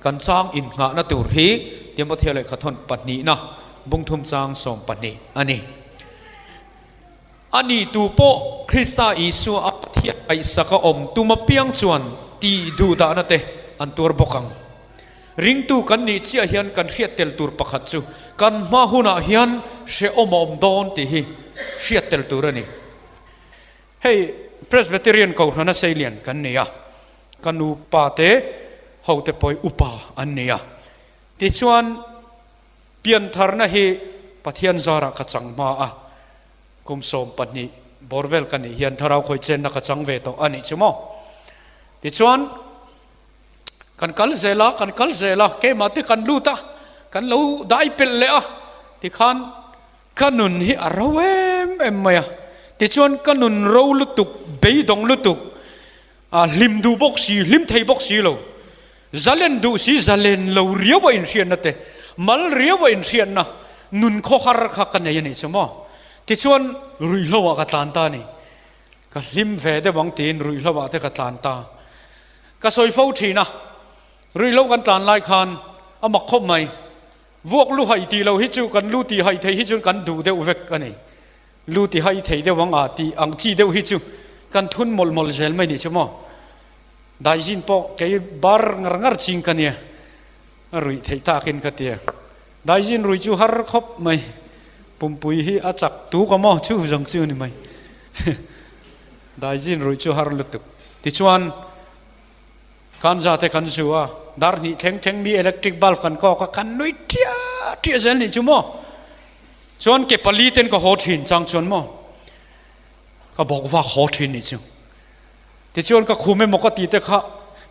Kan chang innghahna tur hi Timothea lehkhathawn pahnihna bungthum chang 12 a ni. A ni tu pawh Krista Isua a Pathian ngaihsaka awm tum apiang chuan tih duhdahna te an tuar bawk ang. Ringtu kan nih chiah hian kan hriat tel tur pakhat chu kan hma hunah hian hrehawm a awm dawn tih hi hriat tel tur a ni. Hei Presbyterian Kohhrana Seilian kan ni a, ka nu pa te ho te pawh hi upa an ni a. Tichuan piantharna hi Pathian zarah ka chang hma a, kum 12 bawr vel ka nih hian thlarau khawi chenna ka chang ve tawh a nih chu maw. Tichuan kan kal zel a, kan kal zel a, keimah te kan lut a, kan lo dai pelh leh a, tikhan Ka nun hi a ro em em mai a, tichuan ka nun ro lutuk, beidawng lutuk, a hlim duh bawk si, hlim thei bawk si lo, zalen duh si, zalen lo riau a inhriatna te, mal riau a inhriatna, nun khawhar kha ka nei a nih chu maw. Tichuan ruihhlo ah ka tlan ta a ni. Ka hlim ve deuh ang tiin ruihhlo ah te ka tlan ta. Ka sawi fo thin a, ruihhlo kan tlan lai khan a mak khawp mai. Vuak lu hai tih lo hi chu kan lu tih hai thei hi chuan kan duh deuh vek a ni. Lu ti hai thei deuh ang a tih ang chi deuh hi chu kan thun mawlh mawlh zel mai nih chu maw. Daizin pawh kei bar ngar ngar ching ka nia, a ruih theih takin ka tia. Daizin ruih chu har khawp mai, pumpui hi a chak tuk a maw chu zawng chu ni mai. Daizin ruih chu har lutuk. Tichuan. Kanza te kan zu a, dar hnih thleng thleng mi electric bulb kan kawk a, kan nui ṭiah ṭiah zel nih chu maw. Chuan ke pali ten ka haw ṭhin chang chuan maw ka bawk vak haw ṭhin nih chu. Tichuan ka khum emaw ka ti te kha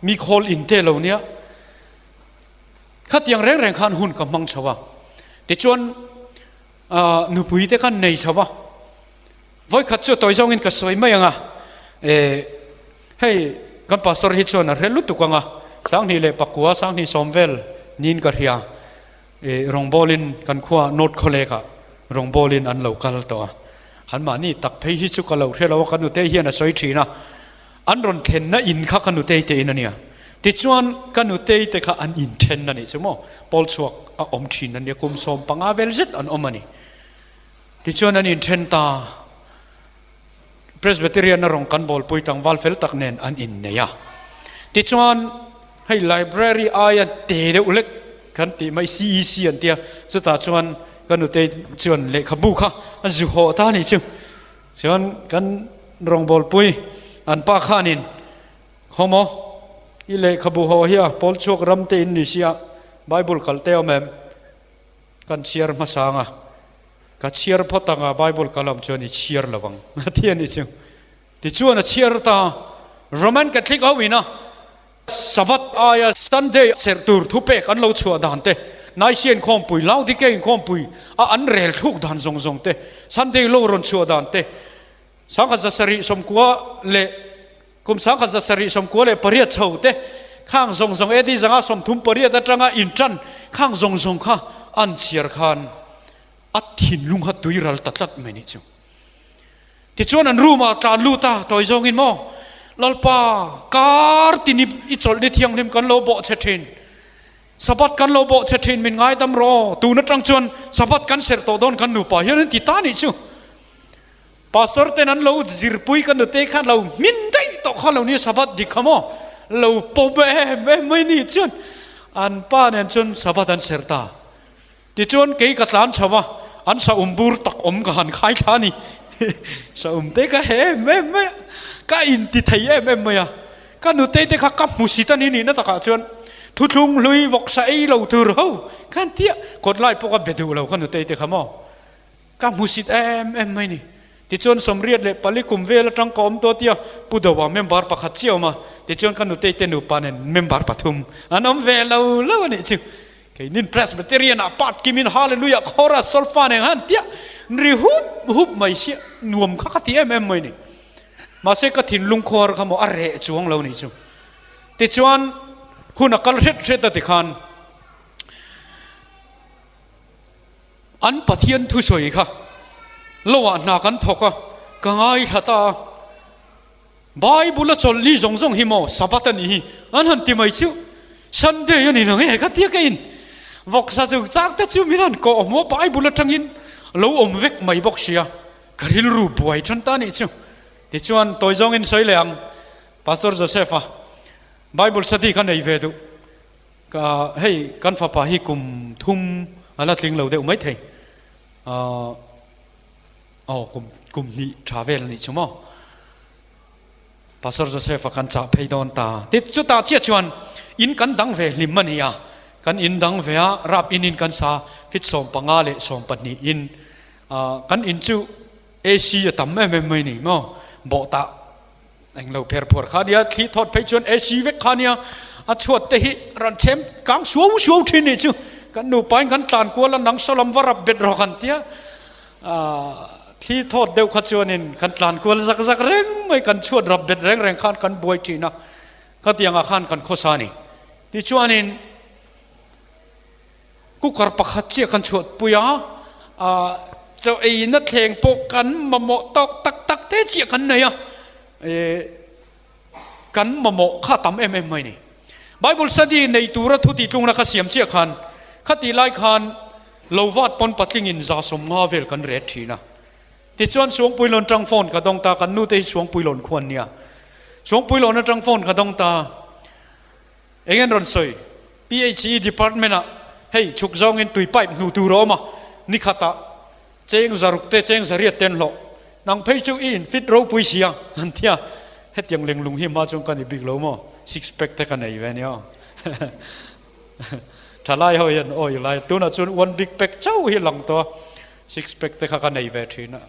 mi khawl in te lo nia. Khatiang reng reng khan hun ka hmang chho a. Tichuan nupui te khan nei chho a. Vawikhat chu tawi zawngin ka sawi mai ang a, e hei kan pastor hi chuan a hre lutuk ang a, 2009, 2010 vel niin ka hria, e rawngbawlin kan khua North Khawlekah rawngbawlin an lo kal tawh a, anmahni tak phei hi chu ka lo hre lo a, ka nutei hian a sawi thin a, an rawn thlenna in kha ka nutei te in a nia, tichuan ka nutei te kha an inthen a nih chu maw, pawl chhuak a awm thin a nia, kum 15 vel zet an awm a ni. Tichuan an inthen ta. Presbyterian a rawn kan bawlpui tlangval fel tak nen an innei a. Tichuan hei library aia te deuh lek kan tih mai CEC an tia, chutah chuan ka nutei chuan lehkhabu kha a zu hawh ta a nih chu. Chuan kan rawngbawlpui an pa khanin Khaw maw? I lehkhabu hawh hi a pawl chhuak ram te in ni sia, Bible kalh te awm em? Kan chhiar hmasa ang a, ka chhiar phawt ang a, Bible ka lam chuan i chhiar lo ang a ti a nih chu. Tichuan a chhiar ta, Roman Catholic ho ina Sabbath aia Sunday serh tur thupek an lo chhuah dan te, Nicea inkhawmpui, Laodikea inkhawmpui a an rel thluk dan zawng zawng te, Sunday law rawn chhuah dan te, 1790 leh Kum 1798 chho te khang zawng zawng AD 538 atanga intan khang zawng zawng kha an chhiar khan a thinlung kha tui ral ta tlat mai nih chu. Tichuan an room ah tlan lut a, tawi zawngin maw Lalpa kar tin i chawlh ni thianghlim kan lo bawh che thin, Sabbath kan lo bawh che thin min ngaidam rawh aw, tun atang chuan Sabbath kan serh tawh dawn kan nupa hian an ti ta nih chu. Pastor ten an lo zirpui ka nute khan lo hmin daih tawh kha lo nia Sabbath dik kha maw lo pawm em em mai ni chuan an pa nen chuan Sabbath an serh ta. Tichuan kei ka tlan chho a, an saum bur tak awm ka han khai thla a ni. Saum te ka he em em mai a, ka inti thei em em mai a. Ka nutei te kha ka hmu si ta ni nihna takah chuan thuthlung hlui vawksa ei lo tur ho khan tia kawt lai pawh ka be duh lo ka nutei te kha maw. Ka hmusit em em mai ni. Tichuan 84 kum vel atang ka awm tawh tia Pu Doa member pakhat chiah awm a, tichuan ka nutei te nupa nen member pathum an awm ve lo lo a nih chu. Keinin Presbyterian ah part kimin Hallelujah chorus solfa nen khan tia ri hup hup mai sia nuam kha ka ti em em mai ni. Mahse ka thinlung khuar kha maw a reh chuang lo nih chu. Tichuan hun a kal hret hret a tikhan. An Pathian thusawi kha loah hna kan thawk a, ka ngaithla ta a. Bible a chawlh ni zawng zawng hi maw Sabbath a nih hi an han ti mai chu. Sunday a ni lo nge ka tia ka in vawksa chung chang te chu min han kawh awm a Bible atangin lo awm vek mai bawk sia ka rilru buai tan ta nih chu. Tichuan tawi zawngin sawi leh ang Pastor Joseph a Bible study kha nei ve duh ka hei kan fapa hi kum thum a la tling lo deuh mai thei aw kum kum hnih tha vel a nih chu maw. Pastor Joseph-a kan chah phei dawn ta. Ti chutah chiah chuan in kan dang ve hlim a ni a, kan in dang ve a, rap in in kan sa fit 15 leh 12 in kan in chu AC a tam em em mai ni maw, bawhtah eng lo pher phuar kha nia, thli thawt phei chuan AC vek kha nia, a chhuat te hi rawn chhem kang suau suau thin nih chu, kan nupa in kan tlan kual a, nang saw lam va rap bet rawh kan tia. Thli thawt deuh kha chuanin kan tlan kual zak zak reng mai, kan chhuat rap bet reng reng khan kan buai thin a, khatiangah khan kan khawsa a ni. Tichuanin cooker pakhat chiah kan chhuat pui a, chaw eina thleng pawh kan mamawh tawk tak tak te chiah kan nei a, kan mamawh kha tam em em mai ni. Bible study nei tura thu tihtlungna kha siam chiah khan khatih lai khan lo vat pawn patlingin 150 vel kan ret thin a. Tichuan Suangpuilawn tang phone ka dawng ta, kan nute hi Suangpuilawn khuan nia. Suangpuilawn atang phone ka dawng ta. Eng an rawn sawi? PHE department ah hei chhuk zawngin tui pipe hnu tur a awm a, nikhatah Cheng zaruk te cheng zariat te an hlawh. Nang phei chu i in fit ropui si a, an ti a. Hetiang lenglung hi hma chuan ka ni bik lo maw? Six pack te ka nei ve nia. Thalai ho hian awi lai tunah chuan one big pack chauh hi lang tawh a, six pack te kha ka nei ve thin a.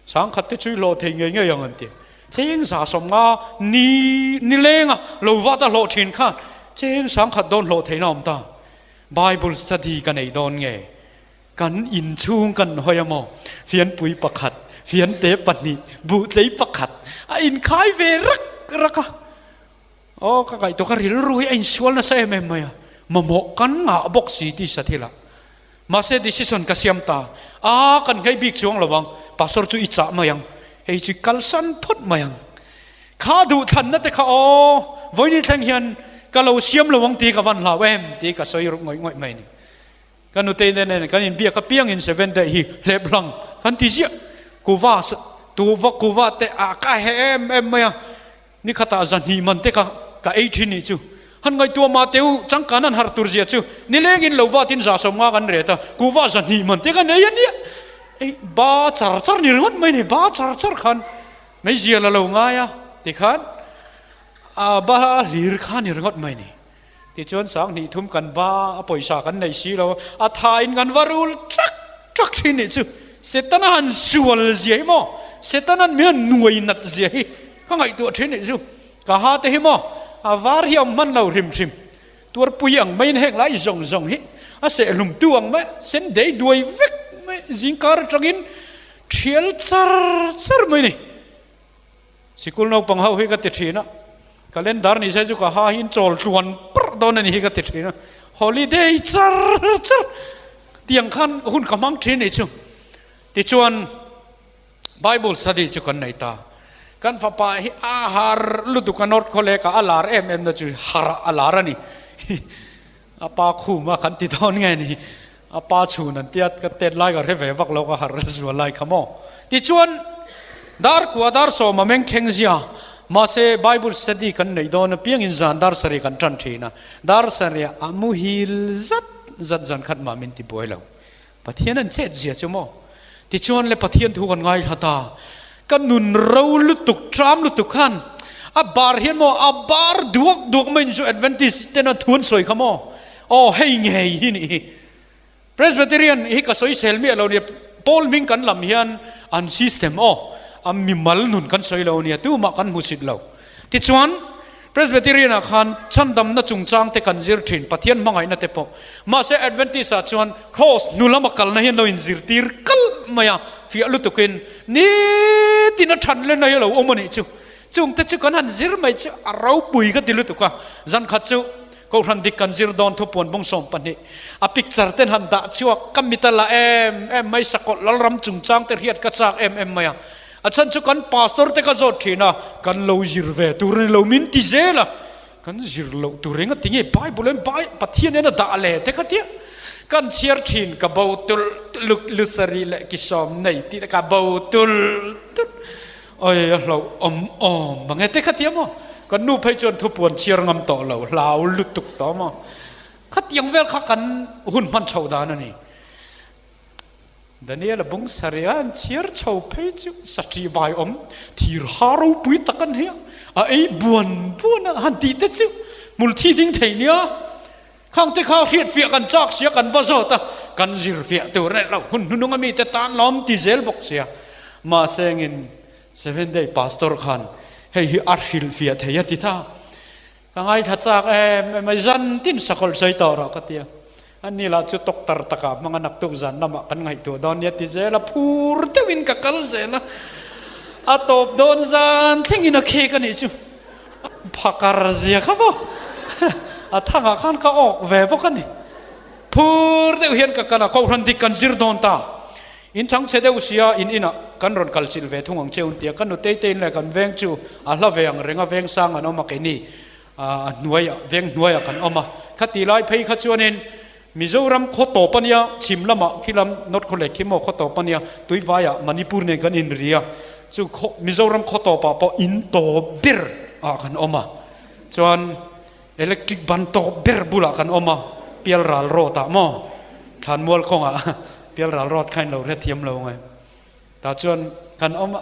Sangkhat te chu i hlawh thei ngei ngei ang an ti. Cheng 150 ni nilenga lo vat a hlawh thin khan cheng sangkhat dawn hlawh theihna awm ta. Bible study ka nei dawn nge? Kan inchhung kan hawi a maw? Fianpui pakhat, fiante pahnih, buhtlei pakhat a inkhai ve rak rak a. Aw, ka ngaihtuah ka rilru hi a insual nasa em em mai a, mamawh kan ngah bawk si tih sa thil ah. Mahse decision ka siam ta, a kan nghei bik chuang lo ang, pastor chu i chah mai ang, hei chu i kalsan phawt mai ang. Kha duhthlanna te kha aw, vawiin thleng hian ka lo siam lo ang tih ka van hlau em tih ka sawi ngawih ngawih mai a ni. Ka nutei nen nen kan inbiak apiangin Seventh Day hi hlep hlang kan ti ziah. Kuva tuva kuva te a ka he em em mai a, ni khatah zahnih man te kha ka ei thin nih chu. Han ngaihtuah mah teh u, changkan an harh tur zia chu nilengin lo vatin 150 kan ret a, kuva zahnih man te kan ei a nia. Ei ba char char ni ringawt mai ni, ba char char khan meizial a lo ngai a tikhan a ba hlir kha ni ringawt mai ni. Tichuan 2000 kan va a pawisa kan nei si lo, a tha in kan va rul trak trak thin nih chu. Setana han sual zia hi maw, Setana'n min han nuai nat zia hi ka ngaihtuah thin nih chu. Ka ha te hi maw, a var hi a awm hman lo hrim hrim. Tuarpui ang maiin heng lai zawng zawng hi a sehhlum tu ang mai, sen dei duai vek mai, zingkar atangin thial char char mai ni. Sikul naupang ho hi ka ti thin a, calendar ni se chu ka ha hi in chawl tluan parh dawn a ni hi ka ti thin a, holiday char char tiang khan hun ka hmang thin nih chu. Tichuan Bible study chu kan nei ta, kan fapa hi a har lutuk a North Khawlek ah a lar em em na chu harah a lar a ni, a pa khum a kan ti dawn nge ni, a pa chhun an tia ka tet lai ka hre ve vak lo ka harh zual lai kha maw. Tichuan dar kua dar sawm a meng thleng zia mahse Bible study kan neih dawn apiangin zan dar sarih kan tan thin a, dar sarih a muhil zat zat zan khat mah min ti buai lo. Pathian an chet zia chu maw. Tichuan le Pathian thu kan ngaithla ta, ka nun ro lutuk tram lutuk khan a bar hian maw a bar duak duak mai chu Adventist ten a thu an sawi kha maw. Aw hei ngei hi nih hi. Presbyterian hi ka sawi sel miah lo nia, Paul hming kan lam hian an system aw a mimal nun kan sawi lo nia, tumah kan hmusit lo. Tichuan Presbyterian ah khan chhandamna chungchang te kan zir thin, Pathian hmangaihna te pawh. Mahse Adventist ah chuan Cross hnu lama kalna hian lo inzirtir kalh mai a, fiah lutukin nitin a than lena hi a lo awm a nih chu. Chungte chu kan han zir mai chu a ropui ka ti lutuk a, zan khat chu Kohhran dik kan zir dawn thupuan bawng 12 a picture ten han dah chhuak ka mit a la em em mai, sakawlh lalram chungchang te hriat ka chak em em mai a, a chhan chu kan pastor te ka zawt thin a, kan lo zir ve tur a ni lo min ti zel a. Kan zir loh tur eng a ti nge Bible in Pathian hian a dah leh te kha tia kan chhiar thin ka bo tulh tulh lusari leh kisawm nei tih te ka bo tulh tulh oi a hlauh awm awm mange te kha tia maw kan nu phei chuan thupuan chhiar ngam tawh lo hlau lutuk tawh maw khatiang vel kha kan hun hman chho dan a ni. Daniel a bung sarih a an chhiar chho phei chu satri vai awm thir ha ropui tak an hia a ei buan buan a han tih te chu hmul thi ding thei nia khang te kha hriat fiah kan chak sia kan va zawt a kan zir fiah tur reh lo hun hnunung a mi te tan lawm ti zel bawk sia mahse engin seven day pastor khan hei hi a hrilh fiah thei a ti ta Ka ngaithla chak em em a, zan tin sakawlh sawi tawh rawh ka ti a. Ani lah chu doctor takah hmanga naktuk zan lamah kan ngaihtuah dawn nia ti zel a, phur deuhin ka kal zel a. A tawp dawn zan thlengin a khek a nih chu. Phakar zia kha maw? A thangah khan ka awk ve bawk a ni. Phur deuh hian ka kal a, Kohhran dik kan zir dawn ta. In chang chhe deuh sia in inah kan rawn kal chilh ve thung ang che un tia ka nutei te in leh kan veng chu a hla ve ang reng a veng sang an awm a keini a hnuaiah veng hnuaiah kan awm a khati lai phei kha chuanin Mizoram khaw tawp a nia chhim lamah khi lam North khaw leh khi maw khaw tawp a nia Tuivaiah Manipur nen kan inri a chu khaw Mizoram khaw tawpah pawh in tawp ber ah kan awm a chuan Electric ban tawp ber bulah kan awm a, Pialral road ah maw? Thlanmual kawngah Pialral road kha in lo hre thiam lo ngai. Tah chuan kan awm a,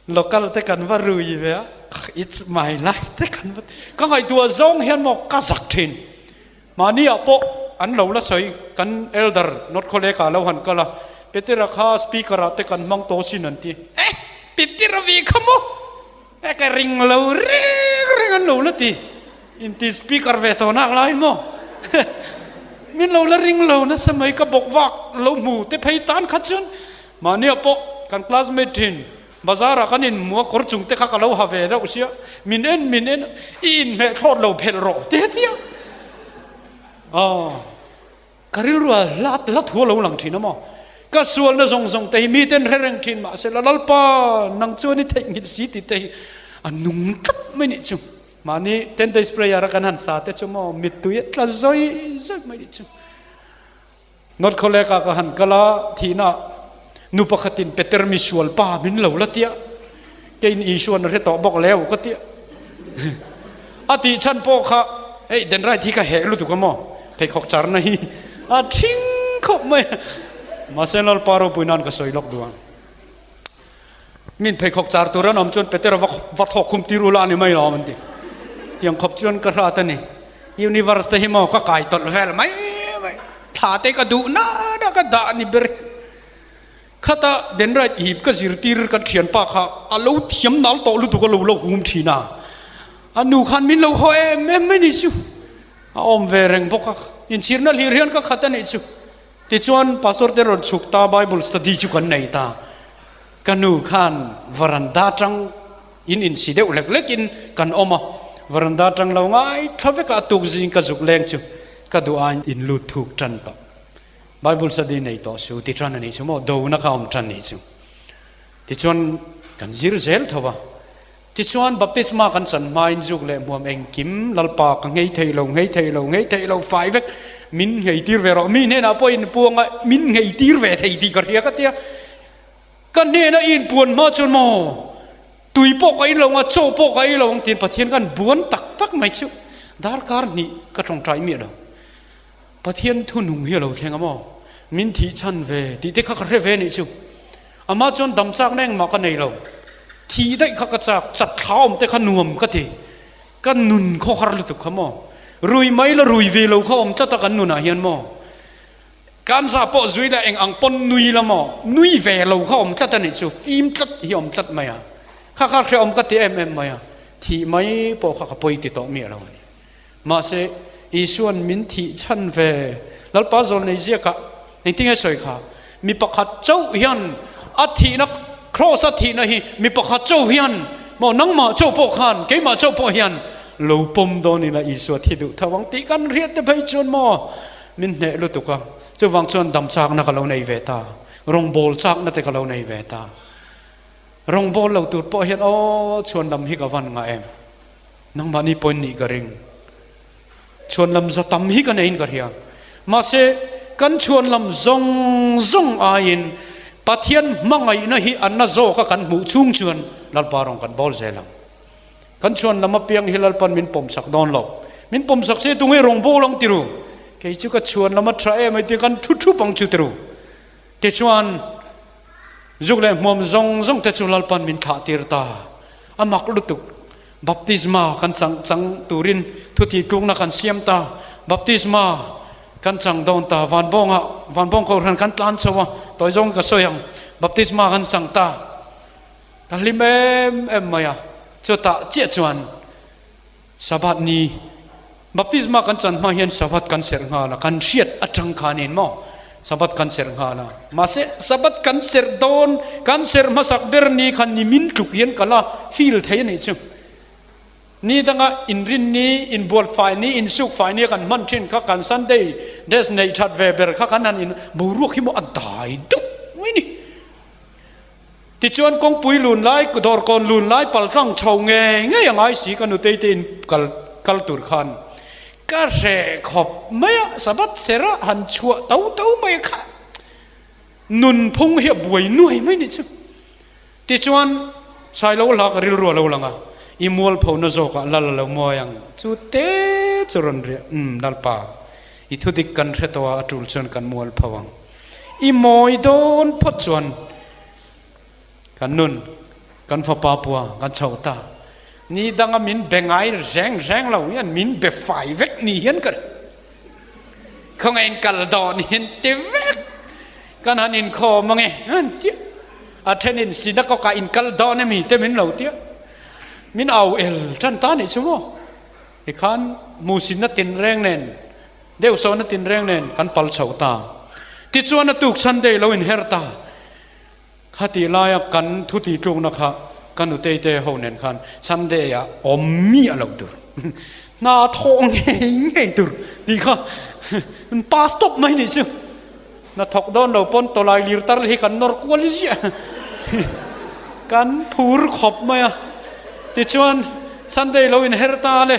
local te kan va rui ve a, it's my life te kan va ti. Ka ngaihtuah zawng hian maw ka zak thin. Mahni ah pawh an lo la sawi, kan elder North Khawlek ah lo han kal a, Petera kha speaker ah te kan hmang tawh sin an ti. Eh! Petera ve kha maw? E ka ring lo reng reng an lo la ti inti speaker ve tawh nak lai maw min lo la ring lo nasa mai ka bawk vak lo hmu te phei tan kha chuan mahnia pawh kan classmate thin bazar ah kan in hmu a kawr chung te kha ka lo ha ve deuh sia min en min en i inhmeh thlawt lo phelh rawh ti hetiang aw. Ka rilru a hla hla thu a lo lang thin a maw? Ka sualna zawng zawng te hi miten hre reng thin mahse la Lalpa nang chuan i theihnghilh si tih te hi a nung tlat mai nih chu. Mahni ten days prayer a kan han sa te chu maw mittui a tla zawi zawi mai nih chu. North Khawlek ah ka han kal a thihna nu pakhatin Peter mi sual pa min lo la tia keiin Isuan a hre tawh bawk leu ka tia. A tih chhan pawh kha hei den right hi ka heh lutuk a maw pheikhawk charna hi a thing khawp mai a. Mahse Lalpa ropui nan ka sawi lawk duh ang. Min pheikhawk char tur an awm chuan Petera va va thawk khum tir ula a ni mai lo an ti. Tiang khawp chuan ka hrat a ni. Universe te hi maw ka kai tawlh vel mai mai. Thla te ka duh nana ka dah ni ber. Khata Denrite hip ka zirtir kan thianpa kha a lo thiam nal tawh lutuk a lo lo hum thin a, a nu khan min lo haw em em mai nih chu, a awm ve reng bawk a, inchhirna hlir hian ka khat a nih chu. Tichuan Pastor te rawn chhuk ta Bible study chu kan nei ta, ka nu khan varanda tang in insi deuh lek lek in kan awm a, varanda tang lo ngaithla vek a a tuk zing ka zuk leng chu ka duh aiin in lut thuk tan tawh. Bible study nei tawh su ti tan a nih chu maw? Dona kha awm tan nih chu. Tichuan kan zir zel tho a. Tichuan baptisma kan chan hmain zuk leh hmuam engkim Lalpa ka nghei thei lo, nghei thei lo, nghei thei lo fai vek min nghei tir ve rawh. Mi hnenah pawh inpuang a min nghei tir ve thei tih ka hria ka tia. Ka hnena i inpuan hma chuan maw tui pawh ka in lo ang a, chaw pawh ka ei lo ang tiin Pathian khan buan tak tak mai chu darkar hnih ka tawngtai miah lo. Pathian thu nung hi a lo thleng a maw? Min thih chhan ve tih te kha ka hre ve nih chu. Amah chuan dam chakna engmah ka nei lo. Thih daih kha ka chak, chat thla awm te kha nuam ka ti. Ka nun khaw har lutuk kha maw? Rui mai la rui ve lo kha awm tlat a kan nunah hian maw? Kanza pawh zui la eng ang pawn nui la maw? Nui ve lo kha awm tlat a nih chu, fim tlat hi awm tlat mai a. Kha kha hrehawm ka ti em em mai a, thih mai pawh kha ka pawi ti tawh miah lo a ni. Mahse, Isua'n min thih chhan ve. Lalpa zawl nei ziakah engtin nge sawi kha? Mi pakhat chauh hian a thihna, Kraws a thihna hi mi pakhat chauh hian maw nangmah chauh pawh khan, keimah chauh pawh hian lo pawm dawn ila Isua thi duh tho ang tih kan hriat te phei chuan maw min hneh lutuk a. Chuvang chuan dam chakna ka lo nei ve ta, rawngbawl chakna te ka lo nei ve ta. Rawngbawl lo tur pawh hian aw chhuan lam hi ka van ngah em? Nangmahni pawhin nih ka ring. Chhuanlam za tam hi ka neiin ka hria. Mahse, kan chhuanlam zawng zawng aiin Pathian hmangaihna hi a na zawka kan hmuh chhung chuan Lalpa rawn kan bawl zel ang. Kan chhuanlam apiang hi Lalpan min pawmsak dawn lo. Min pawmsak se tunge rawn bawl ang tiru? Kei chu ka chhuanlam a tha em ai tia kan thu thup ang chu tiru? Tichuan, zuk leh hmuam zawng zawng te chu Lalpan min thlah tir ta. A mak lutuk. Baptisma kan chang chang turin thutih tlukna kan siam ta. Baptisma kan chang dawn ta. Vanbawngah, Vanbawng Kohhran kan tlan chho a, tawi zawng ka sawi ang. Baptisma kan chang ta. Ka hlim em em mai a. Chutah chiah chuan Sabbath ni, Baptisma kan chan hma hian Sabbath kan serh nghal a, kan hriat atang khanin maw Sabbath kan serh nghal a. Mahse, Sabbath kan serh dawn, kan serh hmasak ber ni khan ni min tluk hian ka la feel thei a nih chu. Ni danga inrin ni, inbual fai ni, insuk fai ni a kan hman thin kha kan Sunday dress neih that ve ber kha kan han in boruak hi maw a dai duk mai ni. Tichuan kawngpui lun lai, dawrkawn lun lai pal tlang chho ngei ngei a ngai si ka nutei te in kal kal tur khan ka hreh khawp mai a, Sabbath serh a han chhuah to to mai a kha nunphung hi a buai nuai mai nih chu. Tichuan Sailo hla ka rilru a lo lang a, i mualphona zawkah lal a lo muai ang chu te chu rawn riah, umm Lalpa i thudik kan hre tawh a, a tul chuan kan mualpho ang. I mawi dawn phawt chuan kan nun, kan fapa pua kan chho ta. Ni danga min be ngai reng reng lo hian min be fai vek ni hian ka ring. Khawngaih in kal dawn hian ti vek kan han inkhawm ange an tia. A then in synagogue ah in kal dawn emi te min lo tia. Min au el tan ta nih chu maw. Tikhan musinna tinreng nen Deuh sawhna tinreng nen kan pal chho ta. Tichuan a tuk Sunday lo inher ta. Khatih laia kan thu tihtlukna kha ka nutei te ho nen khan Sunday ah awm miah loh tur, hna thawh ngei ngei tur tih kha an pass tawp mai nih chu. Hna thawk dawn lo pawn tawlai lir tar hi kan nawr kual ziah. Kan phur khawp mai a. Tichuan Sunday lo inher ta le.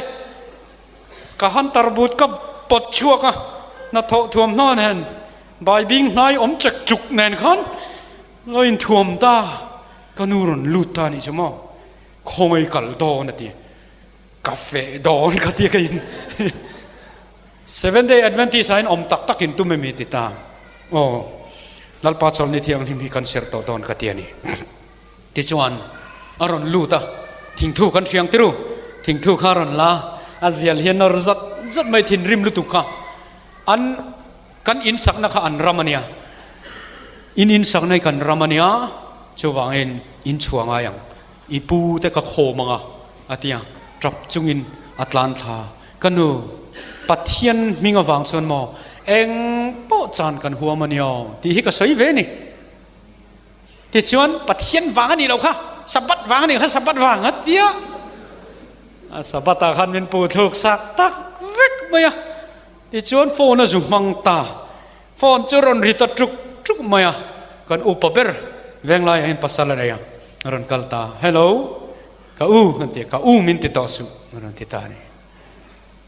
Ka han tarbut ka pawt chhuak a, hnathawh thuamhnaw nen baibing hnai awm chek chuk nen khan lo inthuam ta, ka nu rawn lut ta anih chu maw, khawngaih kal dawn a ti, ka feh dawn ka ti ka in Seven Day Adventist ah in awm tak tak in tum emi ti ta, aw Lalpa Chawlhni Thianghlim hi kan serh tawh dawn ka ti a ni. Tichuan, a rawn lut a, thingthu kan hriang tiru, thingthu kha a rawn la, a zial hian a zat zat mai thinrim lutuk kha, an kan in sakna kha an ram a nia, in in sakna hi kan ram a nia, chuvangin in chhuah ngai ang, i pu te ka khawm ang a, a ti a, tap chungin a tlan thla, ka nu, Pathian hming avang chuan maw, eng pawh chan kan huam a nia aw, tih hi ka sawi ve a ni. Tichuan, Pathian vang a nih loh kha, Sabbath vang a nih kha, Sabbath vang a tia. A Sabbath ah khan min puh thluk sak tak vek mai a. Tichuan phone a zu hmang ta. Phone chu rawn ri ta tuk tuk mai a. Kan upa ber venglai ah hian pasal a nei a, a rawn kal ta. Hello, ka u kan ti a, ka u min ti tawh suh a rawn ti ta a ni.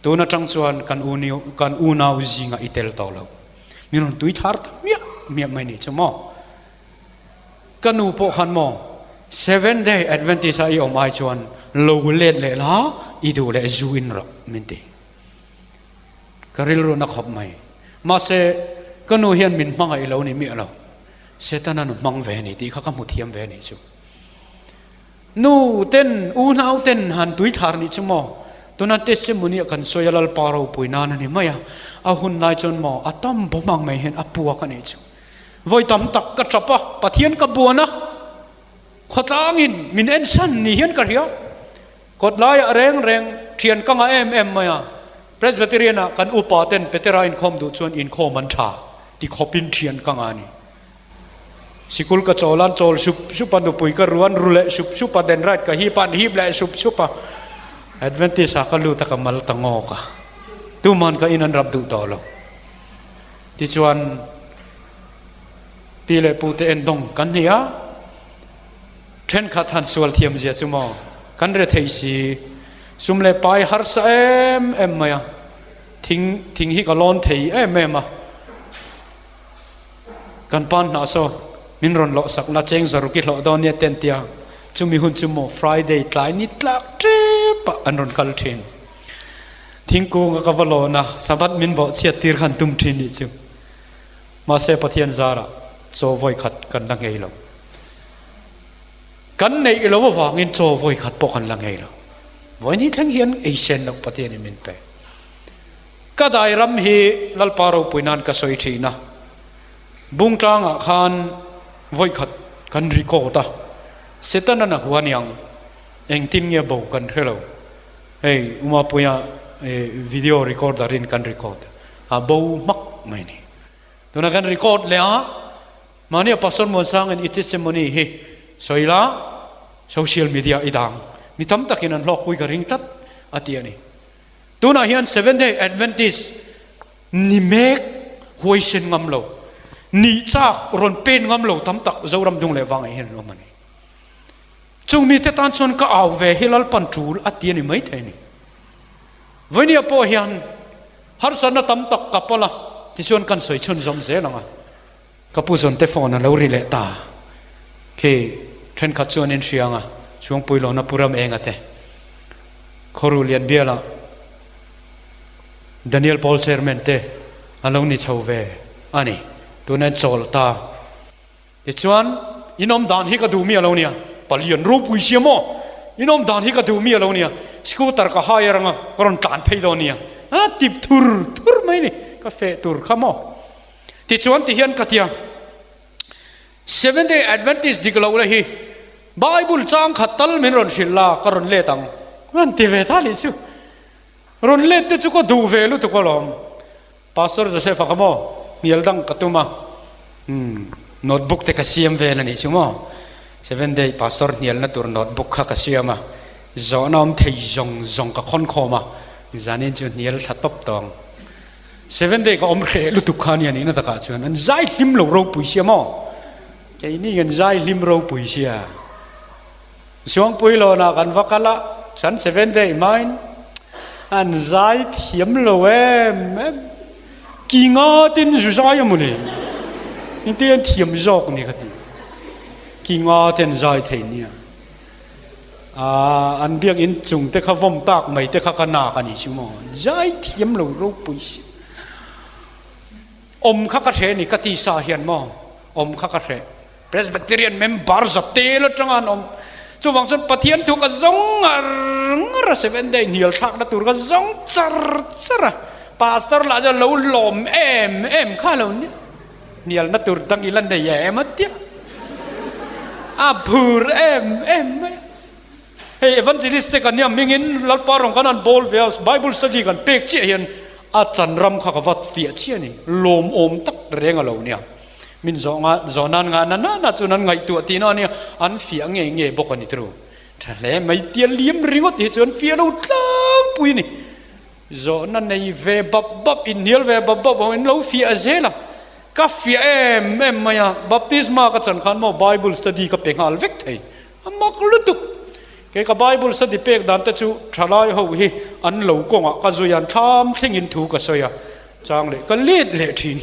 Tun atang chuan kan u kan unau zingah i tel tawh lo. Min rawn tui thar ta miah miah mai nih chu maw. Ka nu pawh khan maw Seventh Day Adventist a i awm ai chuan lo let leh la i duh leh zu in rawh min ti. Ka rilru na khawp mai. Mahse ka nu hian min hmangaih lo ni miah lo. Setana nu hmang ve ni tih kha ka hmu thiam ve nih chu. Nu ten, unau ten han tui thar nih chu maw? Tuna testimony a kan sawi a Lalpa ropui nan a ni mai a, a hun lai chuan maw a tam bawm ang mai hian a puak a nih chu. Vawi tam tak ka tap a, Pathian ka buan a, khawtlangin min ensan ni hian ka hria. Kawt laiah reng reng thian ka ngah em em mai a, Presbyterian ah kan upa ten Petera inkhawm duh chuan inkhawm an tha ti khawpin thian ka ngah a ni. Sikul ka chawl an chawl sup sup a, nupui ka ru an ru leh sup sup a, den right ka hip a an hip leh sup sup a, Adventist ah ka lut a ka mal ta ngawk a, tuman ka in an rap duh tawh lo. Tichuan pi leh pu te en dawng kan ni a, thenkhat han sual thiam zia chu maw kan re thei si. Sum leh pai harsa em em mai a, thing thing hi ka lawn thei em em a. Kan pan hnah saw min rawn lawh sak la cheng zaruk i hlawh dawn nia te an ti a, chumi hun chu maw Friday tlai ni tlak tep ah an rawn kal thin. Thingkung a ka va lawn a, Sabbath min bawh chhiat tir khan tum thin nih chu. Mahse Pathian zarah chaw vawi khat kan la ngei lo. Kan neih lo avangin chaw vawi khat pawh kan la ngei lo. Vawi ni thleng hian ei sen loh Pathianin min pe. Ka dai ram hi Lalpa ropui nan ka sawi thin a, Bungtlangah khan vawikhat kan record a, Setana na hua niang engtin nge bo kan hre lo, hei Umapuia video recorder in kan record a, bo hmak mai ni. Tuna kan record leh a, mahni a Pastor Muansangin i testimony hi sawi la, social media i dang mi tam takin an hlawkpui ka ring tlat a ti a ni. Tunah hian Seventh Day Adventist ni mek huaisen ngam lo, nih chak rawn pen ngam lo tam tak Zoram dung leh vangah hian an awm a ni. Chung mite tan chuan ka au ve hi Lalpan tul a ti a ni maithei a ni. Vawinia pawh hian harsatna tam tak ka pawlh a, tichuan kan sawi chhunzawm zel ang a. Ka pu zawn te phone a lo ri leh ta. Khi thenkhat chuan in hria anga Chhuangpui lawna Pu Ram Enga te Khawru Lian biala Daniel Paul Chairman te a lo ni chho ve a ni. Tuna in chawl ta. Tichuan in awm dan hi ka duh mi a lo nia. Palian ropui sia maw? In awm dan hi ka duh mi a lo nia. Scooter ka hire anga ka rawn tlan phei dawn nia. A tip thur thur mai ni. Ka feh tur kha maw? Tichuan ti hian ka tia, Seventh Day Adventist dik loh la hi Bible chang khat tal min rawn hrilh la, ka rawn let ang. Rawn ti ve ta nih chu. Rawn let te chu ka duh ve lutuk alawm. Pastor Joseph-a kha maw, hnial dang ka tum a, umm, notebook te ka siam vel a nih chu maw. Seventh Day Pastor hnialna tur notebook kha ka siam a, zawhna awm thei zawng zawng ka khawn khawm a, zanin chu hnial thla tawp tawng. Seven day ka awm hreh lutuk kha ania nihna takah chuan an zai hlim lo ropui sia maw? Keini kan zai hlim ropui sia. Suangpui lawnah kan va kal a, chuan seven day hmain an zai thiam lo em em. Ki nga ten zu zai a mawle. Engte an thiam zawk ni ka ti. Ki nga ten zai thei nia. Aaa an biakinn chung te kha vawm tak mai te kha ka nak a ni chu maw? Zai thiam lo ropui si. Awm kha ka hre ni ka tisa hian maw? Awm kha ka hre. Presbyterian member za tel atanga an awm. Chuvang chuan Pathian thu ka zawng ngar ngar a, Seventh Day hnial thlakna tur ka zawng char char a. Pastor lah chuan lo lawm em em kha lo nia. Hnialna tur dang i la nei em a tia. A phur em em mai a. Hei evangelist te kan nia hmingin Lalpa rawng kan han bawl ve a, Bible study kan pek chiah hian a chan ram kha ka va fiah chiah a ni. Lawmawm tak reng a lo nia. Min zawh nga zawh nan nga na na na chuan an ngaihtuah tihna a nia, an fiah nge nge bawk a ni turu. Tha hle mai tia liam ringawt hi chuan fiah lo tlangpui a ni. Zawhna nei ve bap bap, inhnial ve bap bap ho in lo fiah zel a, ka fiah em em mai a, baptisma ka chan khan maw Bible study ka pe nghal vek thei, a mak lutuk. Kei ka Bible study pek dan te chu thalai ho hi an lo kawngah ka zui a, an thlam thlengin thu ka sawi a, chang leh ka let leh thin.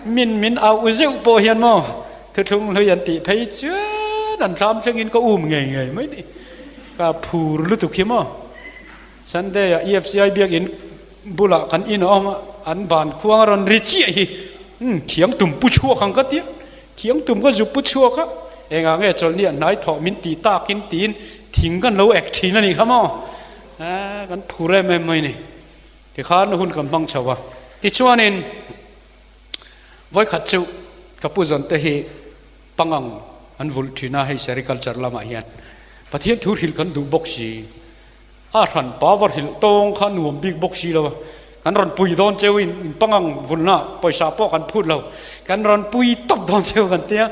Min min au zeuh pawh hian maw thuthlung hlui an tih phei chuan an thlam thlengin ka um ngei ngei mai ni, ka phur lutuk hi maw. Sunday ah EFCI biakinn bulah kan in a awm a, an ban khuang a rawn ri chiah hi, umm thiang tum pu chhuak ang ka tia, thiang tum ka zu pu chhuak a, engah nge chawlhni ah hnai thawh min tih takin tiin thing kan lo ek thin a nih kha maw, aaa kan phur em em mai ni, tikhan hun kan hmang chho a, tichuanin vawikhat chu ka pu zawn te hi pangang an vulh thin a, hei sericulture lamah hian Pathian thu hrilh kan duh bawk si. A hran pa va hrilh tawng kha nuam bik bawk si lo a, kan rawn pui dawn cheu in in pangang vulna pawisa pawh kan phut lo, kan rawn pui tawp dawn cheu kan tia,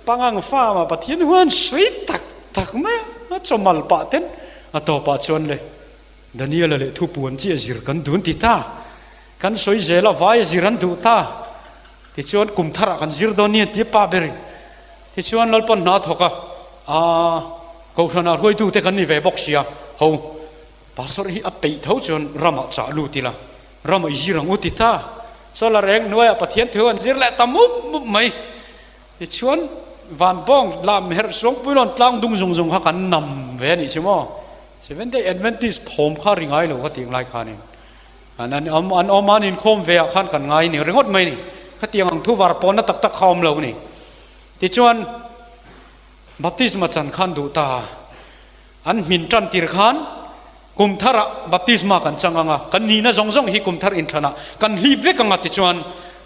pangang farm ah Pathian huan sawi tak tak mai a, a chawmal pah ten a tawpah chuan le Daniela leh thupuan chiah zir kan dun ti ta, kan sawi zel a vai zir an duh ta, tichuan kum tharah kan zir dawn ni an ti pa ber in, tichuan Lalpan hna thawk a, aa. Kohhranah hruaitute kan ni ve bawk sia, ho. Pastor hi a peih tho chuan ramah chah lut ila, ramah i zir ang u ti ta. Solar eng hnuaiah Pathian thu an zir leh ta mup mup mai. Tichuan van bawng lam herh suangpuilawn tlang dung zung zung kha kan nam ve a nih chu maw. Seventh Day Adventist thawm kha ri ngai lo kha tih ang lai khanin an an awm an awm a, an inkhawm ve ah khan kan ngai ni ringawt mai ni. Khatiang ang thu var pawnna tak tak kha awm lo ni. Tichuan baptisma chan khan duh ta. An hmin tan tir khan kum tharah baptisma kan chang ang a, kan nihna zawng zawng hi kum thar inthlanah kan hlip vek ang a tichuan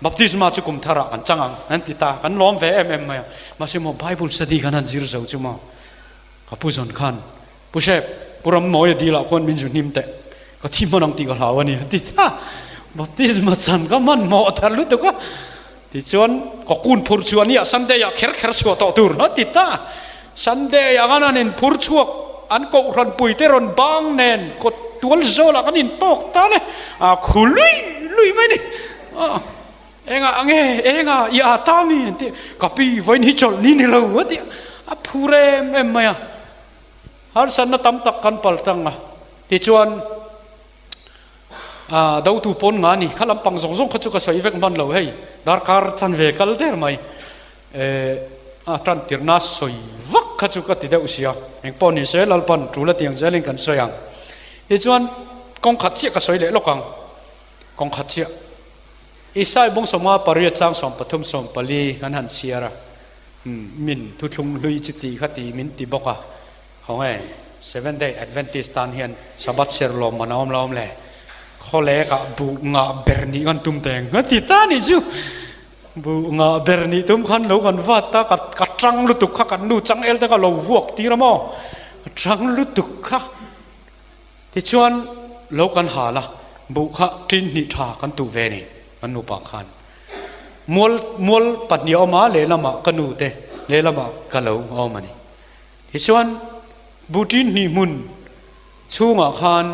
baptisma chu kum tharah kan chang ang an ti ta, kan lawm ve em em mai a. Mahse maw Bible study kan han zir zo chu maw ka pu zawn khan Pu Shep, Pu Rammawia dilah khuan min zu hnim teh, ka thi hman ang tih ka hlau a ni a ti ta. Baptisma chan ka hmanhmawh thar lutuk a, tichuan ka kun phur chu a nia Sunday ah kher kher chhuah tawh tur a ti ta. Sunday ah khan an in phur chhuak, an kohhran pui te rawn bang nen kawt tual zawlah kan in tawk ta le, a khu lui lui mai ni. Engah ange, engah i a ta mi an ti, ka pi vawiin hi chawlh ni ni lo a ti, a phur em em mai a. Harsatna tam tak kan pal tang a, tichuan ah dotu pawn nga ni, kha lampang zawng zawng kha chu ka sawi vek hman lo hei, darkar chanve kal der mai eh a tan tirna sawi vak kha chu ka ti deuh sia, engpawh ni se Lalpan tul a tiang zelin kan sawi ang. Tichuan kawng khat chiah ka sawi leh lawk ang, kawng khat chiah Isai bawng sawma pariat chang 13 14 kan han chhiar a. Min thuthlung hlui chu ti kha ti min ti bawk a, khawnge Seventh Day Adventist tan hian Sabbath ser lawm man a awm lo awm le, khawlek ah buh ngah ber nih kan tum teng a ti ta nih chu, buh ngah ber nih tum khan lo kan vat ta, ka ka tang lutuk kha kan nu chang el te kha lo vuak tir a maw, ka tang lutuk kha tichuan lo kan hal a, buh kha tin hnih tha kan tuh ve ni kan nupa khan. Mual mual pahnih a awm a, lehlamah ka nu te, lehlamah ka lo a awm a ni. Tichuan, Buṭin hnih hmun chhungah khan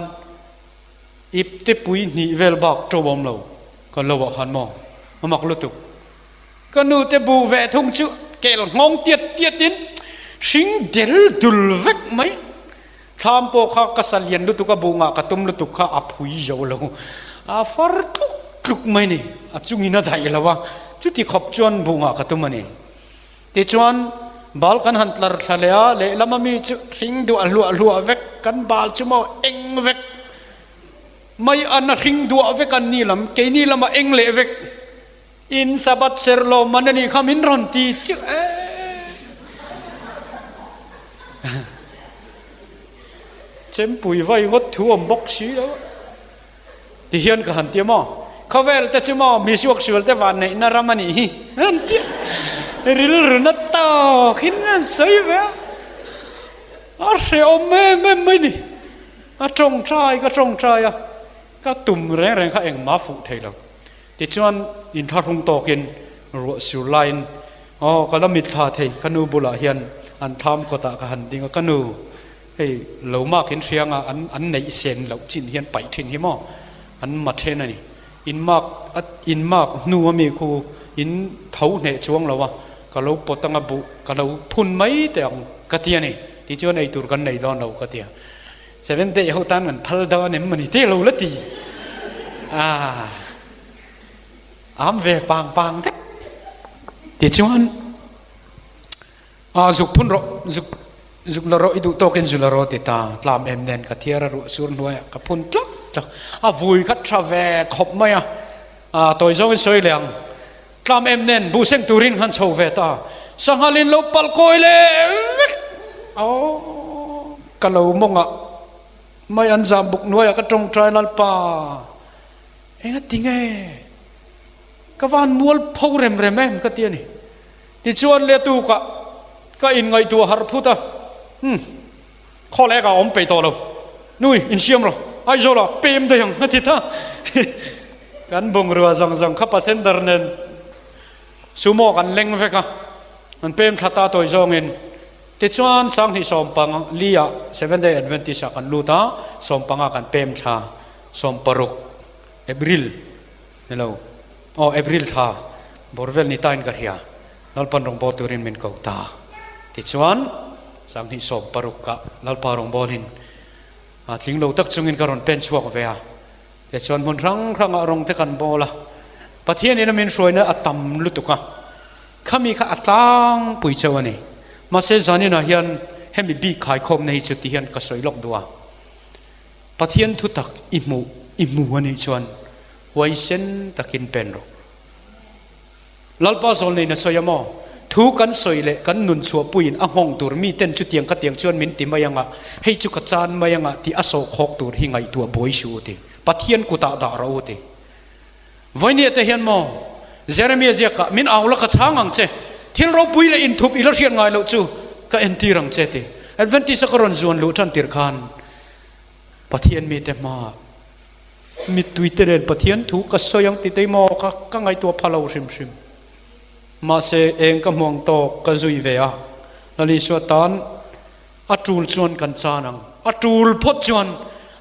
ipte pui hnih vel bak ṭo awm lo, ka lo ah khan maw a mak lutuk. Ka nu te bu ve thung chu kel nghawng tiat tiatin hring del dul vek mai. Thlam pawh kha ka sa lian lutuk a, bungah ka tum lutuk kha a phui zo lo. A far tluk tluk mai ni, a chungin a daih lo a, chuti khawp chuan bungah ka tum a ni. Tichuan, bal kan han tlar thla leh a, lehlam ami chu hring duah hluah hluah vek, kan bal chu maw eng vek mai an a hring duah vek an ni lam, keini lama eng leh vek. In Sabbath ser lo man a nih kha min rawn ti chiah e. Chempui vai ngawt thu awm bawk si lo. Ti hian ka han ti a maw? Khawvel te chu maw mi suaksual te van neihna ram a nih hi an ti a. Rilru na tawk in an sawi ve a. A hrehawm em em mai ni. A tawngtai ka tawngtai a. Ka tum reng reng kha engmah fuh thei lo. Tichuan inthlahrung tawkin ruah sur laiin aw ka la mitthla thei ka nu bulah hian an thlam kawtah ka han ding a, ka nu hei lo mak in hrianga an an neih sen loh chin hian paih thin hi maw an ma then a ni. In mak a in mak hnu a mi khu in tho hneh chuang lo a, ka lo pawt anga buh ka lo phun mai teh ang ka ti a ni. Tichuan eitur kan nei dawn lo ka ti a. Seventh day ho tan kan phal dawn em mani te lo la ti a am ve pang pang te ti chuan a zuk phun ro zuk zuk la ro i duh tawkin zu la ro ti ta tlam em nen ka thiar a ruah sur hnuai ka phun tlak tlak a vui kha tha ve khawp mai a a tawi zawngin sawi leh ang tlam em nen buh seng turin han chho ve ta sanghalin lo palh kawi leh vek aw ka lo mawngah mai an zam buk hnuaiah ka tawngtai lalpa enga tinge ka van mual pho rem rem em ka ti a ni tichuan le tukah ka inngaihtuah harh phut a hmm khawlek ah awm peih tawh lo nui insiam rawh Aizawl ah pem daih ang a ti ta kan bungrua zawng zawng kha passenger nen sumo kan leng vek a an pem thla ta tawi zawngin tichuan sanghnih sawmpang li ah Seventh Day Adventist ah kan lut a sawmpanga kan pem thla 16 April ni lo aw April thla bawrvel ni tain ka hria Lalpan rawngbâwl turin min ko ta. Tichuan, 2016 ah Lalpa rawngbâwlin. Tling lo tak chungin ka rawn pen chhuak ve a, tichuan hmun hrang hrangah rawng te kan bawl a, Pathianin a min hruaina a tam lutuk a, khami kha a tlangpui chauh a ni. Mahse zaninah hian hemi bik khaikhawmna hi chu ti hian ka sawi lawk duh a, Pathian thutak i hmuh i hmu a nih chuan huaisen takin pen rawh. Lalpa zawl neiin a sawi a maw? Thu kan sawi leh kan nun chhuahpuiin a nghawng tur mi ten chutiang ka tiang chuan min ti mai anga, hei chu ka chan mai anga tih a sawhkhawk tur hi ngaihtuah buai suh u ti. Pathian kutah dah rawh u ti. Vawinia te hian maw? Jeremia ziakah, Min au la ka chhang ang che, thil ropui leh inthup i la hriat ngai loh chu ka entir ang che ti. Adventist a ka rawn zuan luh tan tir khan Pathian mite hmaah Mittui te nen Pathian thu ka sawi ang ti tei maw ka ka ngaihtuah pha lo hrim hrim. Mahse eng ka hmuang tawk ka zui ve a, Lal Isua tan a tul chuan kan chan ang. A tul phawt chuan,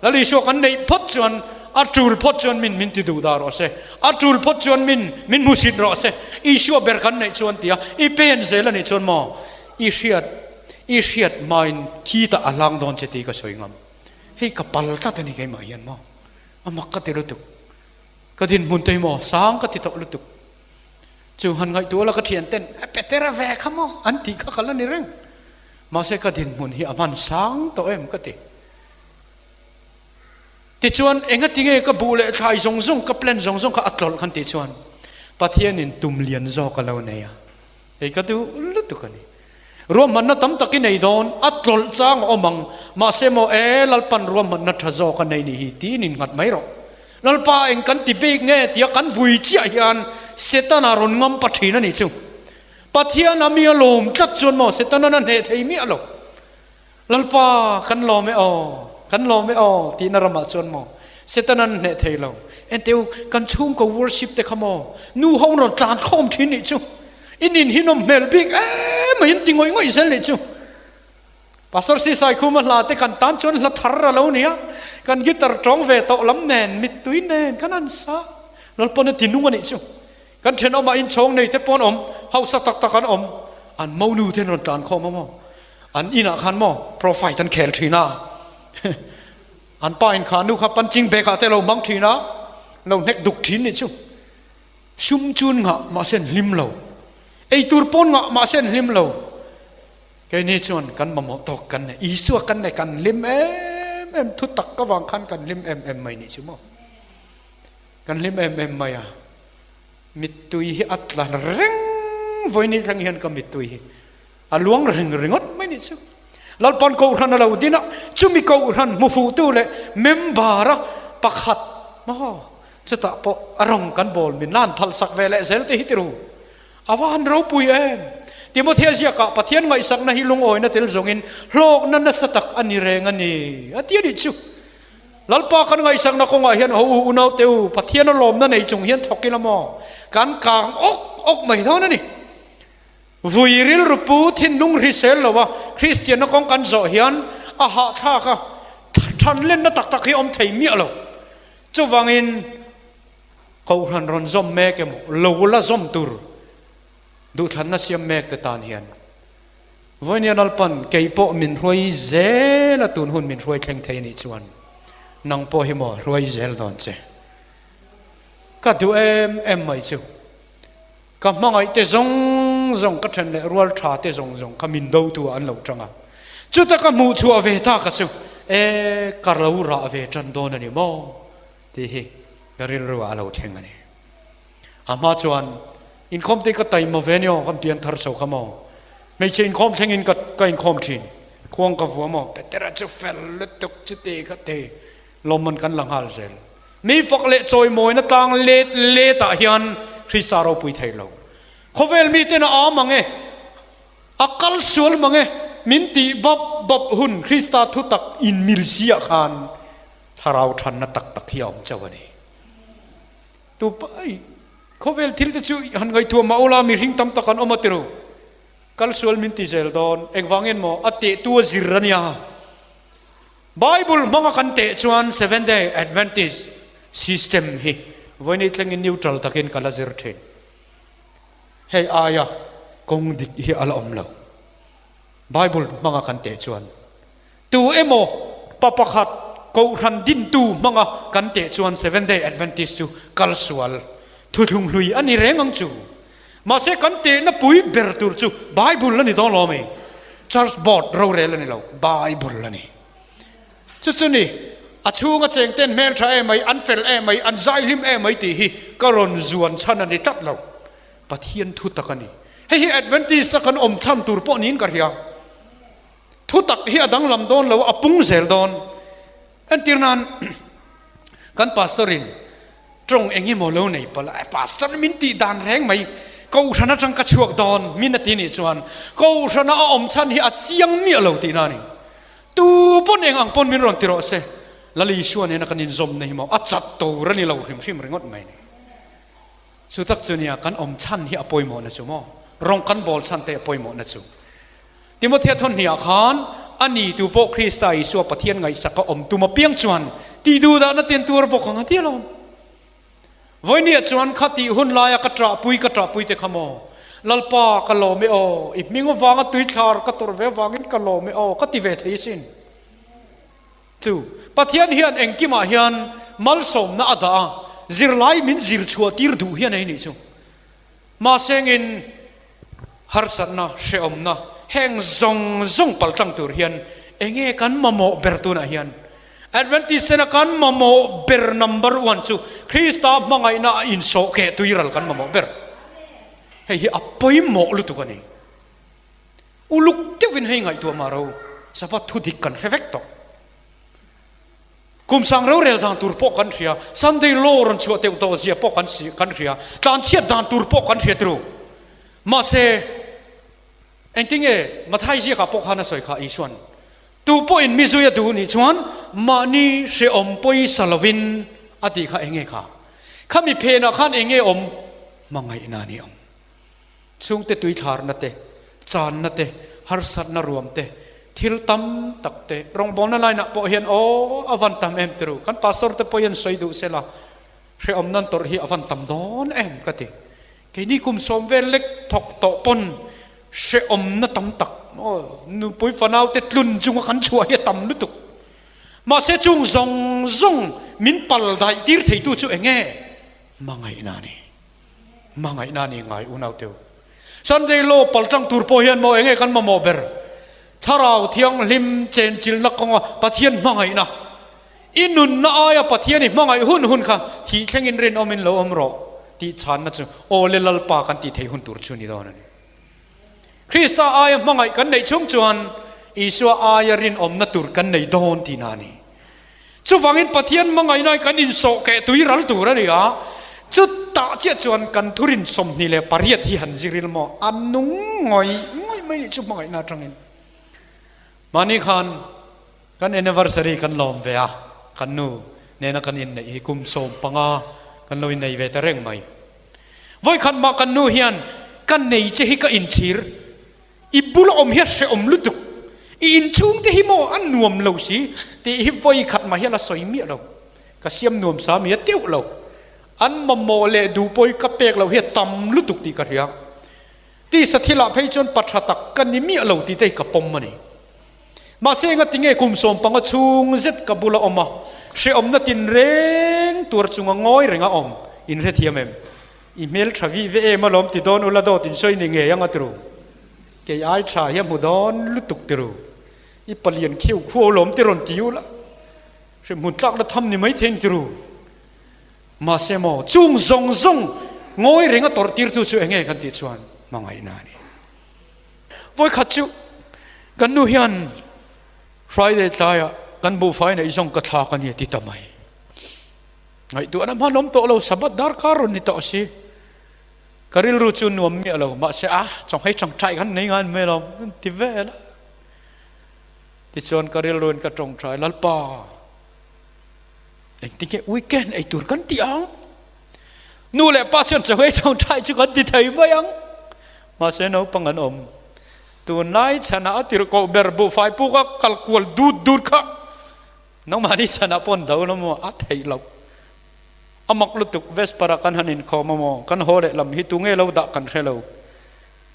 Lal Isua kan neih phawt chuan a tul phawt chuan min min ti duh dah rawh se, a tul phawt chuan min min hmusit rawh se, Isua ber kan neih chuan tia i pen zel a nih chuan maw i hriat i hriat hmain khitah a hlang dawn che tih ka sawi ngam. Hei ka pal tlat a ni keimah hian maw? A mak ka ti lutuk. Ka dinhmun te hi maw sang ka ti tawh lutuk. Chu han ngaihtuah la ka thian ten a Petera ve kha maw an tih kha ka la ni reng. Mahse ka dinhmun hi a van sang tawh em ka ti. Tichuan engati nge ka buh leh thlai zawng zawng ka plan zawng zawng kha a tlawlh khan tih chuan Pathianin tum lian zawk a lo nei a. Hei ka duh lutuk a ni. Ruahmanna tam tak i nei dawn, a tlawlh chang a awm ang. Mahse maw e, Lalpan ruahmanna tha zawk a nei nih hi tiin innghat mai rawh. Lalpa eng kan ti bik nge tia kan vui chiah hian Setana rawn ngam pa thin a nih chu. Pathian a mi a lawm tlat chuan maw Setanan a hneh thei miah lo. Lalpa kan lawm e aw, kan lawm e aw tihna ramah chuan maw Setanan hneh thei lo. Enteu kan chhungkaw worship te kha maw nu ho rawn tlan khawm thin nih chu. In in hi nawm hmel bik em mai in ti ngawih ngawih zel nih chu. Pastor Si Saikhuma hla te kan tan chuan hla thar a lo nia. Kan guitar tawng ve tawh lam nen mittui nen kan han sa. Lalpawn a ti nung a nih chu. Kan thenawmah inchhawng nei te pawh an awm, hausa tak tak an awm. An monu te an rawn tlan khawm a maw? An inah khan maw profile an khel thin a. An pa in kha nu kha punching bag ah te lo hmang thin a, lo hnek duk thin nih chu. Sum chun ngah mahse an hlim lo. Ei tur pawn ngah mahse an hlim lo. Keini chuan kan mamawh tawk kan nei. Isua kan nei kan hlim em em thu tak avang khan kan hlim em em mai nih chu maw. Kan hlim em em mai a. Mittui hi a tla reng vawiin thleng hian ka mittui hi a luang reng ringawt mai nih chu. Lalpan Kohhran a lo din a, chumi Kohhran hmufuhtu leh member a pakhat maw chutah pawh a rawng kan bawl min lan phalsak ve leh zel te hi tiru. A va han ropui em! Timothea ziakah Pathian ngaihsakna hi lungawina tel zawngin hlawkna nasa tak a ni reng a ni a ti a nih chu. Lalpa kan ngaihsakna kawngah hian ho u unaute u, Pathian a lawmna nei chung hian thawk ila maw? Kan kang awk awk mai dawn a ni. Vui rilru pu thinlung hrisel lo a Kristianna kawng kan zawh hian a hahthlak a, thanlenna tak tak hi a awm thei miah lo. Chuvangin Kohhran rawn zawm mek emaw, lo la zawm tur duhthlanna siam mek te tan hian Vawinia Lalpan kei pawh min hruai zel a tun hun min hruai thleng thei anih chuan nang pawh hi maw hruai zel dawn che. Ka duh em em mai chu. Ka hmangaih te zawng zawng ka then leh rual tha te zawng zawng kha min do tu ah an lo tang a. Chuta ka hmuh chhuah ve ta ka chu e ka lo rah ve tan dawn a ni maw tih hi ka rilru ah a lo thleng a ni. A hma chuan inkhawm te ka taima ve nia kan pian thar chho kha maw. Hmeichhe inkhawm thleng in ka ka inkhawm thin. Khuang ka vua maw Petera chu fel lutuk chuti kha te lawmman kan la nghal zel. Mi fak leh chawimawina tlang let let ah hian Krista ropui thei lo. Khawvel miten a aa mang e, a kal sual mang e, min tih bap bap hun Krista thutak inmil si ah khan thlarau thanna tak tak hi a awm chauh a ni. Tu pai khawvel thil te chu han ngaihtuah mah ula mihring tam tak an awm a tiru. Kal sual min ti zel dawn engvangin maw a tehtu a zir a nia. Bible hmanga kan teh chuan Seventh Day Adventist system hi vawiin thlengin neutral takin ka la zir thin. Hei aia kawng dik hi a la awm lo. Bible hmanga kan teh chuan tu emaw pa pakhat. Kohhran dintu hmanga kan teh chuan Seventh Day Adventist chu kal sual thuthlung hlui a ni reng ang chu. Mahse kan tehna pui ber tur chu Bible a ni dawn lo ami? Church board rorel a ni lo, Bible a ni. Chu chu ni, a chhunga cheng ten hmel tha em mai, an fel em mai, an zai hlim em mai tih hi ka rawn zuan chhan a ni tlat lo. Pathian thu tak a ni. Hei hi Adventist a kan awm chhan tur pawh niin ka hria. Thu tak hi a danglam dawn lo, a pung zel dawn. Entir nan kan pastor in tawng eng emaw lo nei palh a, pastor min tih dan reng mai, kohhran atang ka chhuak dawn min a ti nih chuan kohhrana a awm chhan hi a chiang miah lo tihna a ni. Tu pawn eng ang pawn min rawn ti rawh se, Lal Isua nena kan inzawmna hi maw a chat tur a ni lo hrim hrim ringawt mai ni. Chu tak chu nia kan awm chhan hi a pawimawhna chu maw, rawng kan bawl chhan te a pawimawhna chu. Timothea thawnhniah khan a ni tu pawh Krista Isua Pathian ngaihsaka awm tum apiang chuan tih duhdahna ten tuar bawk ang a ti alawm. Vawinia chuan kha tih hun laia ka ṭahpui ka ṭahpui te kha maw, Lalpa ka lawm e aw, i hming avanga tuithlar ka tawrh ve avangin ka lawm e aw ka ti ve thei asin. Chu Pathian hian engkimah hian malsawmna a dah a, zirlai min zir chhuah tir duh hian ei nih chu. Mahsengin harsatna, hrehawmna heng zawng zawng paltlang tur hian enge kan mamawh ber tunah hian? Adventist sena kan mamawh ber number one chu Krista hmangaihna a insawh keh tuiral kan mamawh ber. Hei hi a pawimawh lutuk a ni. Uluk deuhin hei ngaihtuah mah ro, Sabbath thu dik kan hre vek tawh. Kum sang rorel dan tur pawh kan hria, Sunday law rawn chhuah teuh tawh zia pawh kan kan hria, tlanchhiat dan tur pawh kan hria turu. Mahse, engtinge Mathai ziakah pawh khan a sawi kha Isuan, Tu pawhin mi zui a duh nih chuan mahni hrehawm pawisa lovin a tih kha enge kha? Khami phenah khan enge awm? Hmangaihna a ni ang. Chhungte tuithlarna te, channa te, harsatna ruam te, thil tam tak te, rawngbawlna line ah pawh hian aw a van tam em tiru, kan pastor te pawh hian sawi duh sela, hrehawm nan tawrh hi a van tam dawn em ka ti. Keini kum sawm vel lek thawk tawh pawn hrehawmna tam tak aw nupui fanau te tlun chunga kan chhuah hi a tam lutuk. Mahse chung zawng zawng min pal daih tir theitu chu eng nge? Hmangaihna a ni. Hmangaihna ni ngai unau teu. Sunday law paltlang tur pawh hian maw enge kan mamawh ber? Thlarau Thianghlim chenchilna kawnga Pathian hmangaihna. I nunna aia Pathian i hmangaih hun hun kha thih thlengin rinawmin lo awm rawh tih chhanna chu Aw le Lalpa kan tih theih hun tur chu ni dawn a ni. Krista aia hmangaih kan neih chhung chuan Isua aia rinawmna tur kan nei dawn tihna a ni. Chuvangin Pathian hmangaihnain kan insawh keh tui ral tur a ni a, chutah chiah chuan kan thurin 28 hi han zir il maw? A nung ngawih ngawih mai nih chu hmangaihna atangin. Mahni khan kan anniversary kan lawm ve a, kan nu nena kan inneih hi kum 15 kan lo innei ve ta reng mai. Vawikhat mah kan nu hian ka nei che hi ka inchhir. I bula awm hi a hrehawm lutuk, i inchhung te hi maw a nuam lo si tih hi vawi khat mah hian a sawi miah lo. Ka siam nuam sa mi a teuh lo. An mamawh leh duh pawh hi ka pek loh hi a tam lutuk tih ka hria. Tisa thilah phei chuan pa tha tak ka ni miah lo tih te hi ka pawm a ni. Mahse engati nge kum 15 chhung zet ka bula awm a, hrehawmna tinreng tuar chunga ngawi renga awm inhrethiam em? I hmel tha vih ve em alawm ti dawn ula dawt in sawi ni ngei ang a tiru. Kei ai tha hi a hmu dawn lutuk tiru. I palian khiu khuau lawm ti rawn ti ula. Hremhmun tlak la tham ni mai thei ni tiru. Mahse maw chung zawng zawng ngawi reng a tawrh tir tu chu enge kan tih chuan hmangaihna a ni. Vawikhat chu kan nu hian Friday tlaiah kan buhfai neih zawng ka thlak a ni a ti ta mai. Ngaihtuahna hman awm tawh lo, Sabbath darkar rawn ni tawh si. Ka rilru chu nuam miah lo, mahse a chawnghei tangtai khan nei ngai mai lo, an ti vel a. Tichuan ka rilruin ka tawngtai, Lalpa, engtinge weekend ei tur kan ti ang? Nu leh pa chuan chawnghei tawngtai chu kan ti thei mai ang. Mahse naupang an awm. Tunlai chhanah a tirhkoh ber buhfai puka kal kual dut dut kha Nangmahni chhanah pawh an do lo maw? A theih loh. A mak lutuk, Vesper-ah kan han inkhawm a maw? Kan haw leh lam hi tu nge lo dah kan hre lo.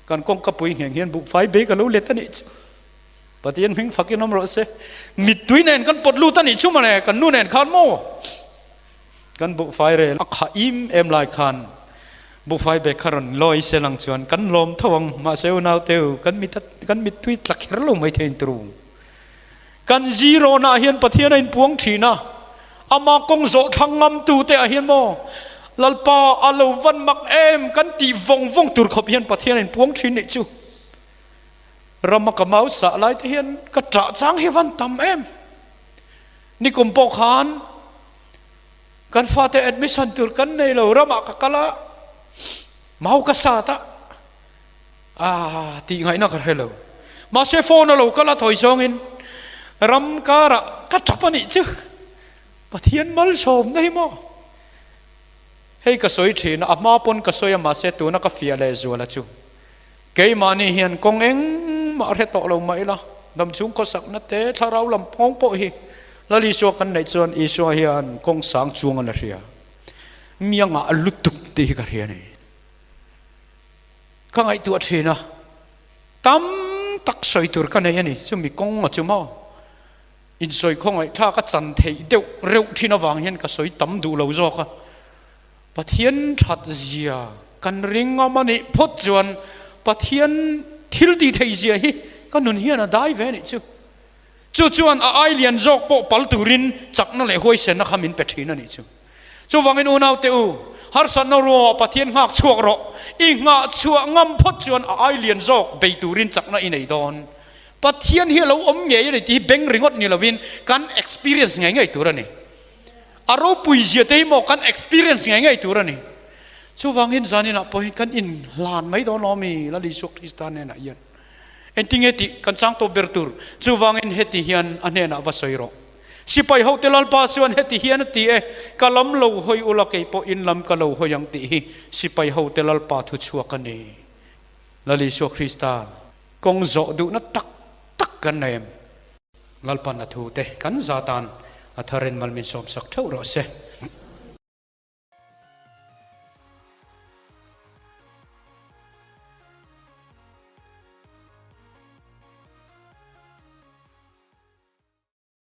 Kan kawngka pui ngheng hian buhfai bei ka lo let a nih chu. Pathian hming fakin awm rawh se. Mittui nen kan pawt lut a nih chu mawle, kan nu nen khan maw? Kan buhfai rel a khah im em lai khan buhfai bag kha rawn lawi se lang chuan kan lawm tho ang, mahse unau teu kan mit kan mittui tla kher lo mai thei in turu. Kan zero na ah hian Pathian a inpuang thin a, ama kawng zawh thlang ngam tu te ah hian maw Lalpa a lo van mak em kan tih vawng vawng tur khawp hian Pathian a inpuang thin nih chu. Rama ka mau sah lai te hian ka ṭah chang hi van tam em. Nikum pawh khan kan fate admission tur kan nei lo, ramah ka kal a, mau ka sat a, ah tih ngaihna ka hre lo. Mahse phone a lo kal a thawi zawngin ram karah ka ṭap a nih chu. Pathian malsawmna hi maw? Hei ka sawi ṭhin a, a hma pawn ka sawi a mahse tuna ka fiah leh zual a chu. Keimahni hian kawng engmah hre tawh lo mah ila, damchhung khawsakna te, thlarau lam nghawng pawh hi Lal Isua kan neih chuan Isua hian kawng sang chuang a la hria. Mi a ngah lutuk tih hi ka hria a ni. Ka ngaihtuah thin a, tam tak sawi tur ka nei a ni. Chumi kawng a chu maw? Insawi khawngaihthlak a chan theih deuh reuh thin avang hian ka sawi tam duh lo zawk a. Pathian that zia kan ring ngam a nih phawt chuan Pathian thil tih theih zia hi ka nun hian a dai ve a nih chu. Chu chuan a ai lian zawk pawh pal turin chakna leh huaisenna kha min pe thin a nih chu. Chuvangin unaute u, harsatna ruangah Pathian nghak chhuak rawh. I nghah chhuah ngam phawt chuan a ai lian zawk bei turin chakna i nei dawn. Pathian hi a lo awm ngei a ni tih hi beng ringawt ni lovin kan experience ngei ngei tur a ni. A ropui zia te hi maw kan experience ngei ngei tur a ni. Chuvangin zaninah pawh hian kan inhlan mai dawn lo ami Lal Isua Krista hnenah hian. Engtinge tih kan chang tawp ber tur. Chuvangin heti hian a hnenah va sawi rawh. Sipai hote Lalpa chuan heti hian a ti e, ka lam lo hawi ula kei pawh in lam ka lo hawi ang tih hi sipai hote Lalpa thu chhuak a ni. Lal Isua Krista kawng zawh duhna tak tak kan nei em? Lalpan a thu te kan za tan a tharin mal min sawmsak theuh rawh se.